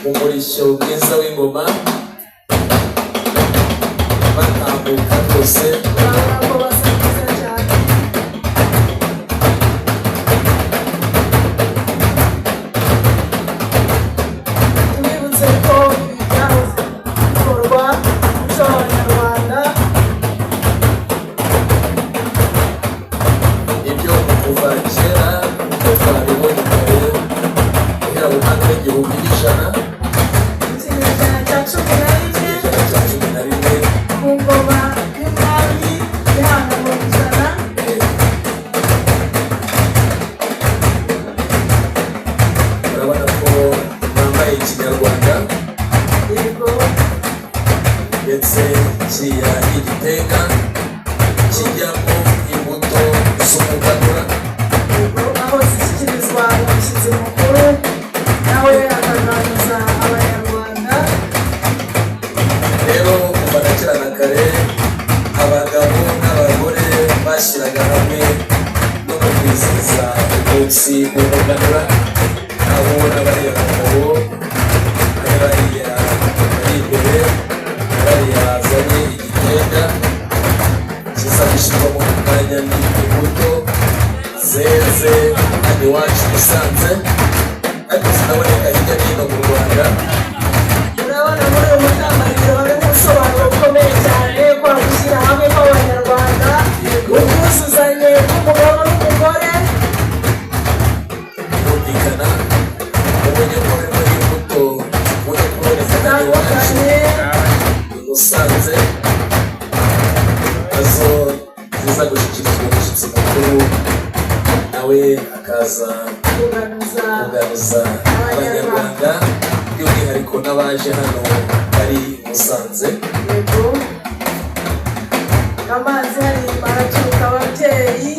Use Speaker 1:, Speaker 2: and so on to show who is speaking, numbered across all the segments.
Speaker 1: Umurishyo mwiza w'ingoma, batambuka rwose.
Speaker 2: Urabona ko basa neza cyane. Tubibutse ko ibi byahoze bikorwa mu muco w'Abanyarwanda.
Speaker 1: Ibyo kuva kera, uko twabibonye kare, guhera mu mwaka w'1100.
Speaker 2: Mu kinyejana cya 11.
Speaker 1: Ijana cya 11.
Speaker 2: Ku ngoma y'umwami Gihanga mu 100.
Speaker 1: Urabona ko bambaye ikinyarwanda.
Speaker 2: Yego.
Speaker 1: Ndetse kiriya ni igitenga kijyamo imbuto z'umuganura.
Speaker 2: Yego, aho zishyikirizwa umushyitsi mukuru, nawe akaganiriza Abanyarwanda.
Speaker 1: Rero kuva na kera na kare, abagabo n'abagore bashyiraga hamwe no mu kwizihiza umunsi w'umuganura, aho n'abariya bagabo bari bariya bari imbere, bariya bazanye igitenga kiza gushyirwamo mu mwanya n'imbuto zeze hano iwacu i Musanze, ariko zinaboneka hirya no hino mu Rwanda.
Speaker 2: Urabona muri uyu mutambagiro harimo ubusobanuro bukomeye cyane kwa gushyira hamwe kw'Abanyarwanda, ubwuzuzanye bw'umugabo n'umugore.
Speaker 1: Birumvikana, ubonye ko harimo n'imbuto zikunda kuboneka hano iwacu
Speaker 2: zitandukanye
Speaker 1: i Musanze, nazo ziza gushyikirizwa umushyitsi mukuru, nawe akaza
Speaker 2: kuganuza
Speaker 1: kuganuza Abanyarwanda, by'umwihariko n'abaje hano bari i Musanze.
Speaker 2: Yego, amazi hari araturuka ababyeyi.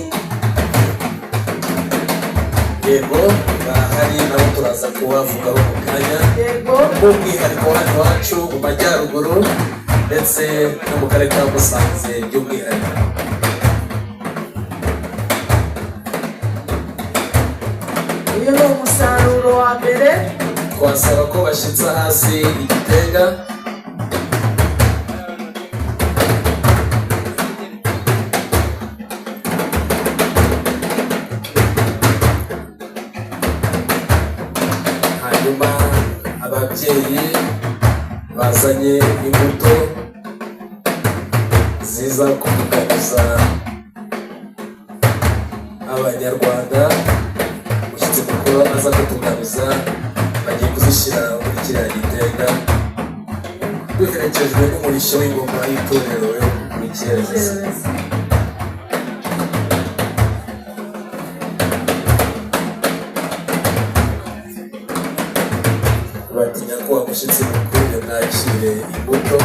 Speaker 1: Yego, bahari nabo, turaza kubavugaho mu kanya.
Speaker 2: Yego.
Speaker 1: By'umwihariko hano iwacu mu majyaruguru, ndetse no mu karere ka Musanze by'umwihariko.
Speaker 2: Uyu ni umusaruro wa mbere.
Speaker 1: Twasaba ko bashyitsa hasi igitenga. Hanyuma ababyeyi bazanye imbuto ziza kubuganiza Abanyarwanda, umushyitsi mukuru aza kutugabiza, bagiye kuzishyira muri kiriya gitenga, duherekejwe n'umurishyo w'ingoma y'itorero yo muri Cyererezi. Batinya ko wa mushyitsi mukuru yamwakire imbuto.